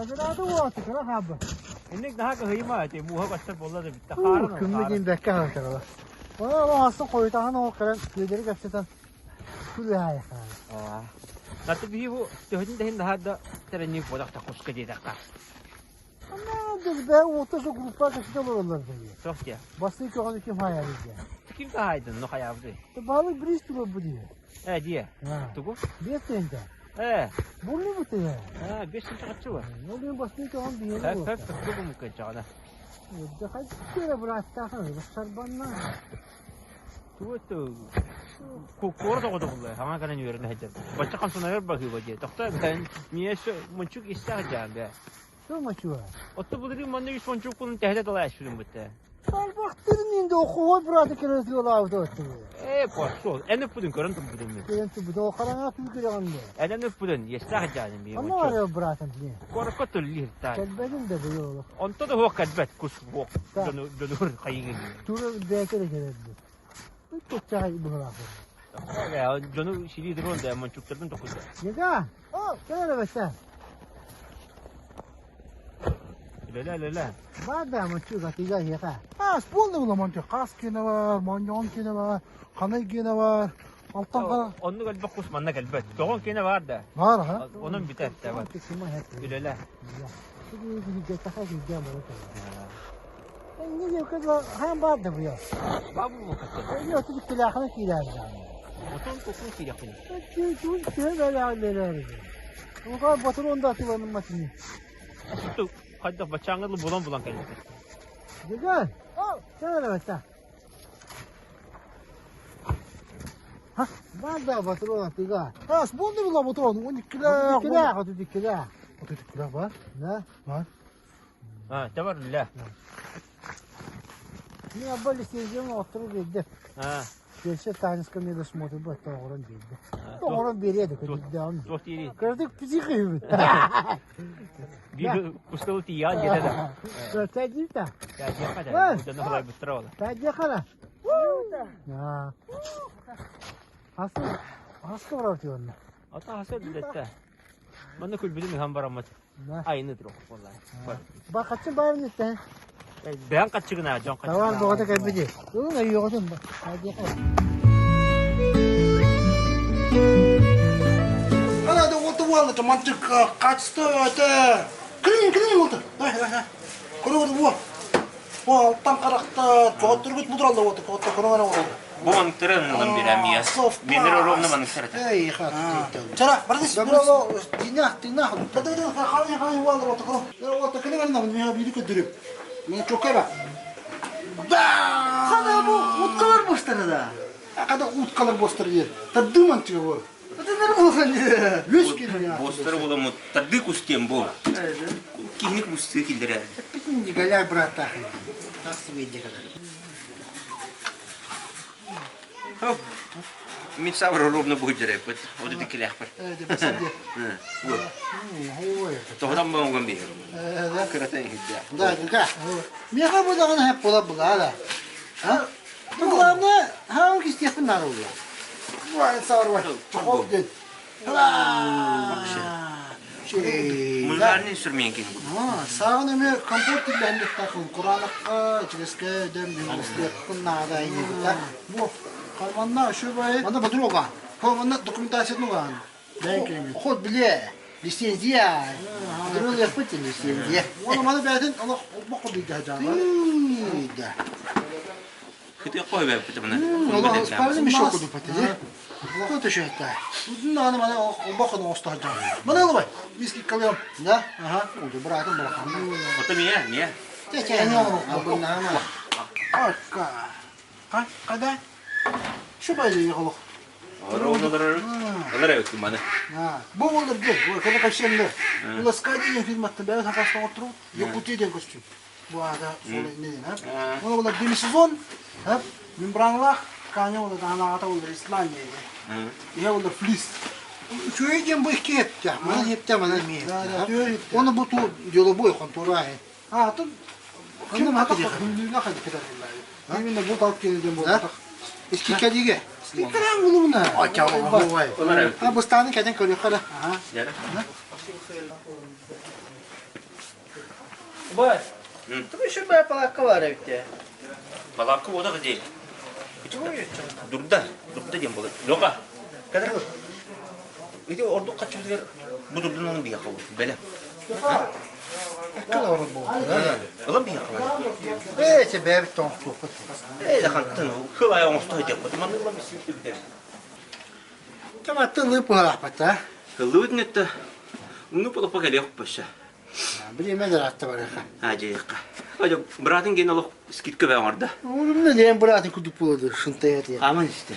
Сагыраады уоты кыра хаалбыт. Инник наһаа кыһыйыма эти мууһа көстөр буолла да бүтте. Хаарын Күммүт диэн бэккэ хаалсарала. Она ол астын хойутаһан ол кэлэн күөдэри кэпсэтэн күлүһаайахаа. Наты биһи бу төһөтүн да иһин наһаа да тэрэнник буолахта куска диэтэххэ. Ана бэ уота со группа кэпсэтэ олороллор дии. Суох диэ. Бастыы көҕөнү ким хаайар дии. Ким хаайдын, ну хайаабыты. Балык бриз турар бу дии. Ээ диэ. Тугу? Биэс тыһыынча. Ээ. Бурну бу тыһы. Аа, 5 тыһыынча хаччы Ол мен бастыы көҕөн биһиэни Хөп хөп тугу мукканчаҕына. Да хайдара бырааттаахын сарбанна. Тугу это куора тоҕо булла хаҥа кэлэн үөрэнэ сылдьар. Бачча хамсанайар баһыыба дии. Тохтоо бээн миэс мончук истээх дьаан бээ. Что мочуа? Отто былырыын манна үс мончуккун тэһитэ талааччылым бутта. Барбахтырын инде окуой браты кирезлолаабыт оттугу. Ээ, пошел. Эн ыппытын көрөн турбутум мен. Көрөн турбут. О хараҥа күүкүрэҕин де. Эн ыппытын естаах дьаанын бии. Ама арыа братым дии. Корокко төллиир тай. Кэлбэтин да быйыл олох. Онто да хуох кэлбэт кус буох. Дьону дьонур хайыгын. Тура бэйэтэ да кэлэрди. Тутчаҕай быһылаах. Дьону силии дрон да мончуктарбын токуйда. Нега? О, кэлэр эбэтэ. Леле леле. Бар да мончук атыга иэхэ. А, полный было мончук. Хас киэнэ бар, монньоҕон киэнэ бар, ханай киэнэ бар, алтан хара. Оннук элбэх кус манна кэлбэт. Тоҕон киэнэ бар да. Бар ha. Онон бүтэр да бар. Үлэлэ. Хаан баар да буйа. Бабу катта. Эни оту биттилээхина киирээр Отон токун киирэхпин. Түүн төһө бэлэҕин Уга ботурун да атыланымматыны. Суту хайдах баччааҥҥы булан-булан кэлбитэ. Дыган, кэлэр эбэтэ. Бар да ботурун атыга. А, сбонды была ботурун, он иккилээх. Иккилээх, отут иккилээх. Отут иккилээх бар? Да. Бар. А, табар үлэ. Мен абба лицензияны оттуру биэрдэ. А, Фельдшер Танечка медосмотр бу тоҕорон биэрдэ. Тоҕорон биэриэ да көтүрдэҕин. Туох диирий? Кырдык псих үһүбүт. Биир кусталы тиийэҕин диэтэ да. Тәдита. Тәдиэхэ да. Дьону халайбыттара ол. Тәдиэхэ да. Хасы хаска барар тионна. Ата хасы билетте. Манна күлбүтүм иһэн бараммыт. Айны турук буолла. Бакаччы баарын иттэ. Бэйэн хаччыгына дьон хаччыгына. Тавар боҕото кэлбити. Ылын өйөҕөтүн. Тәдиэхэ. Ана да уолта уолла мантык качество это кырын кырын уолта. Давай давай. Көрө бу. Бу алтан харахта тоҕотторгут будуралла уолта тоҕотто көрө уолта. Бу манныктарын ылан биэрэн мия. Менер ровно манныктар этэ. Эй, хат. Чара, бардыс. Добро, тинах, тинах. Да да да, хай хай уолла уолта көрө. Уолта кырын кырын мия бири көдүрүп. Мен чокка ба. Хана бу уткалар бостары да. Kada уткалар бостар диye. Тардыы мантыга бу. Отынар булхан. Үс кило. Бостар буламут тарды кустем бу. Кихник кусты килдерер. Бүтүн галя брата. Тахсы бейдегелер. Хоп. Мин сабыр ровно будет дереппит. Вот это келяхпер. Вот. Тоҕотон боҥгон биһир. Кырата иһирдэ. Да, да. Меха бу даҕаны хэп була була да. Ну, главное, хаан кистиэхпин наада була. Вай, сарвай. Чохол дед. Мульгарный инструмент кин. Саҕын эме компот тиллэһинниктахын кураанакка ичигэскэ дэм билистиэххин наада иннибита. Бу карманна үшүбай. Манна бодрога. Хо манна документация нугаан. Ход биле. Лицензия. Дөрөл яппыт лицензия. Оны маны бәтин олох бокко бийдэ жаба. Да. Хыты қой бәппіті мұны. Олох спальный мешок куду пати. Кто ты считаешь? Ну, аны маны бокко носто жаба. Маны албай. Виски калям. Да? Ага, уже братым брахан. Ото мия, мия. Те-те, абыннама. Акка. Ка, када? Şu bayı yığılıq. Ровно олар өттү маны. Бу олар дел, бу када кашенде. Була скади ден фильм атты бәй хакаста отыру, Якутия ден костюм. Бу ада сол не ден, ha? Оны була демисезон, ha? Мембранлах, каня ола да ана ата олар Исландия. Я олар флис. Үчүгэй диэн бу икки хептэ, маны хептэ, маны эмиэ Да, да, хептэ. түөр хептэ. Оны бу ту деловой контора. А, тут Ким ким хата хата хүннүнэ хата кетер буллар. Именно бу талып келген Да? болдuk. Искиккадиге. Скиккаран булуна. Ача, А, бустаны кәден көрү кара. Яра. Бай. Тугу сүрбэ палаакка баар эбит ээ. Палаакка буотах дии. Дурда, дурда диэн буолар. Лока, кадыр. Ити ордук хаччыбытыгар бу дурдун ылан биһиэхэ бэлэм. Кыл орун буолла. Ылан биһиэхэ. Ээ, че бэйэбит тоҥхтуохпут. Ээ, хантан кыл айа оҥосто диэхпит. Манны ылан бисииттибитэр. Чаматты ылыы пуһалаахпат, Ыллыбыт нетте. Уну полопа кэлиэх бөссө. Бириэмэ ыраатта барыаха. Аа дьиэххэ. Ой, быраатын гиэн олох скидка бэ оҥордо. Уурумна диэн быраатын курдук буолуо шынтайа диэн. Хааман истэ.